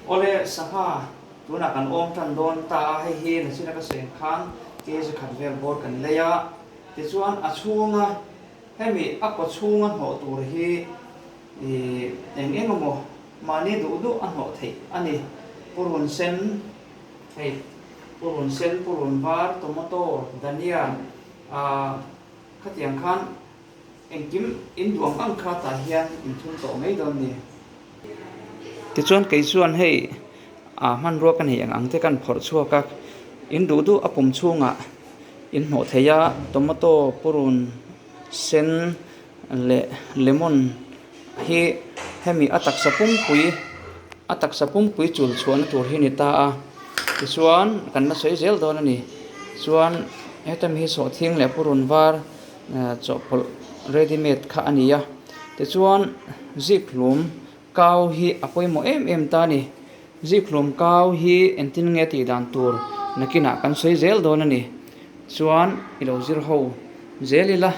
Awle, sangha tunah kan awm tan dawn ta a, hei hi nachina ka sawi ang khan kg khat vel bawr kan lei a, tichuan a chhunga hemi a kaw chhunga hnawh tur hi ih eng eng emaw mahni duh duh a hnawh theih a ni. Purun sen hei purun sen, purun var, tomato, dania ah khatiang khan Engkim in duh ang ang kha tah hian in thum tawh mai dawn ni. Tichuan kei chuan hei ah hmanrua ka nei ang ang te kan phawrh chhuak a, in duh duh a pum chhungah in hnawh thei a, tomato, purun, sen leh lemon hi hemi a taksa pumpui a taksa pumpui chul chhuahna tur hi a ni ta a, tichuan kan la sawi zel dawn a ni. Chuan heta mi hi sawhthing leh purun var. Chawhpawlh ready made kha a ni a, tichuan zikhlum kau hi a pawimawh em em ta a ni. Zikhlum kau hi engtin nge tih dan tur nakinah kan sawi zel dawn a ni. Chuan i lo zir ho zel ila.